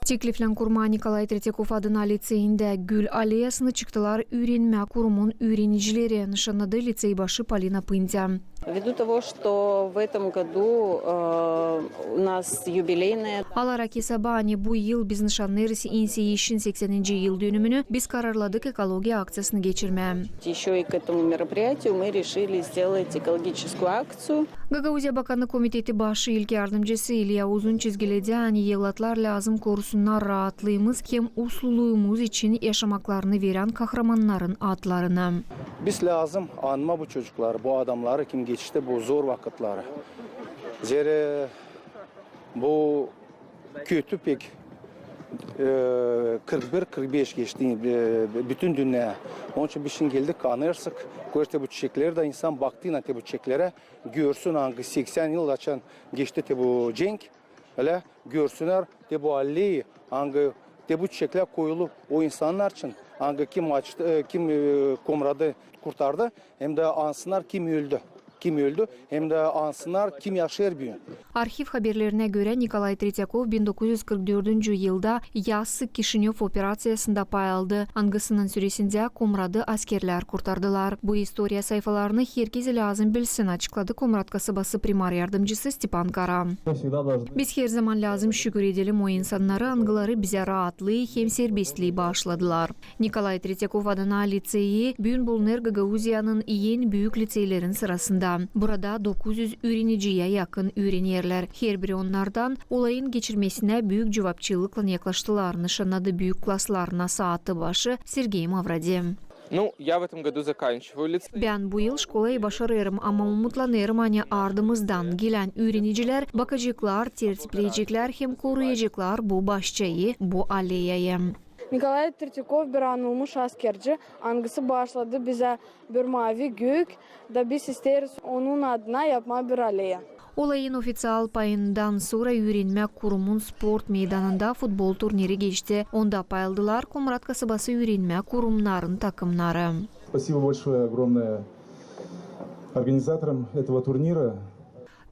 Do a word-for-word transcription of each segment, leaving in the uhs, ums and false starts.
Tekliflän kurmaa Nikolay Tretyakov adına liţeyindä gül aleyasını çıktılar üürenmä kurumun üürenicileri, nışannadı liţey başı Polina Pıntya. Ввиду того, что в этом году, э, у нас юбилейная... Alarak esaba, ani bu yıl biz nışannêêrız İNSİ işin seksäninci yıldönümünü, biz kararladık ekologiya akţiyasını geçirmää. Ещё и к этому мероприятию мы решили сделать экологическую акцию. Gagauziya Bakanı Komiteti başı ilk yardımcısı İlya Uzun çizgiledä, ani evlatlar lääzım korusunnar raatlıımız hem usluluumuz için yaşamaklarını verän kahramannarın adlarını. Biz lääzım anmaa bu çocukları, bu adamnarı, kim geçti bu zor vakıtları. Zerä bu kötü pek, e, kırk bir, kırk beş geçti, e, bütün dünnä. Onun için biz şindi geldik, anêêrsık. Görürsün bu çiçekleri dä, insan baktıynan te bu çiçeklerä, görsün, angı seksän yıl açan geçti te bu cenk. Ölä görsünnär te bu aleyayı, angı te bu çiçeklär koyulu o insannar için, angı kim açtı, e, kim, e, Komradı kurtardı, hem dä ansınnar kim öldü. Kim öldü, hem dä ansınnar kim yaşêêr büün. Arhiv haberlerinä görä, Nikolay Tretyakov bin dokuz üz kırk dördüncü yılda Yassı Kişinöv operaţiyasında pay aldı, angısının süresindä Komradı askerlär kurtardılar. Bu istoriya sayfalarını herkez lääzım bilsin, açıkladı Komrat kasabası primar yardımcısı Stepan Kara. Biz herzaman lääzım şükür edelim o insannarı, angıları bizä raatlii hem serbestliyi baaşladılar. Nikolay Tretyakov adına liţeyi büün bulunêr Gagauziyanın en büük liţeylerin sırasında. Burada dokuz üz üüreniciyä yakın üürenerlär. Herbiri onnardan olayın geçirmesinä büük cuvapçılıklan yaklaştılar, nışannadı büük klaslar nasaatı başı Sergey Mavradi. Ну, я в этом году заканчиваю лицей. Bän bu yıl şkolayı başarêrım, ama umutlanêrım, ani ardımızdan gelän üürenicilär bakaceklar, tertipleyeceklär hem koruyaceklar bu başçayı, bu aleyayı. Nikolay Tretyakov bir anılmış askerci, angısı baaşladı bizä bir maavi gök, da biz isteeriz onun adına yapmaa bir aleya. Olayın ofiţial payından sora üürenmä kurumun sport meydanında futbol turniri geçti. Onda pay aldılar Komrat kasabası üürenmä kurumnarın takımnarı. Спасибо большое, огромное организаторам этого турнира.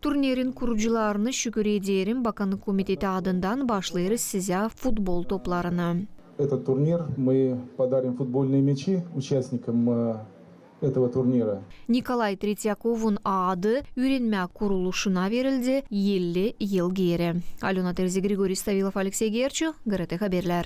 Turnirin kurucularını şükür ederim, Bakanlık Komiteti adından baaşlêêrız sizä futbol toplarını. Этот турнир мы подарим футбольные мячи участникам, э, этого турнира. Nikolay Tretyakovun adı üürenmä kuruluşuna verildi elli yıl geeri. Alöna Terzi, Grigoriy Stavilov, Aleksey Gerçu, GRT Haberlär.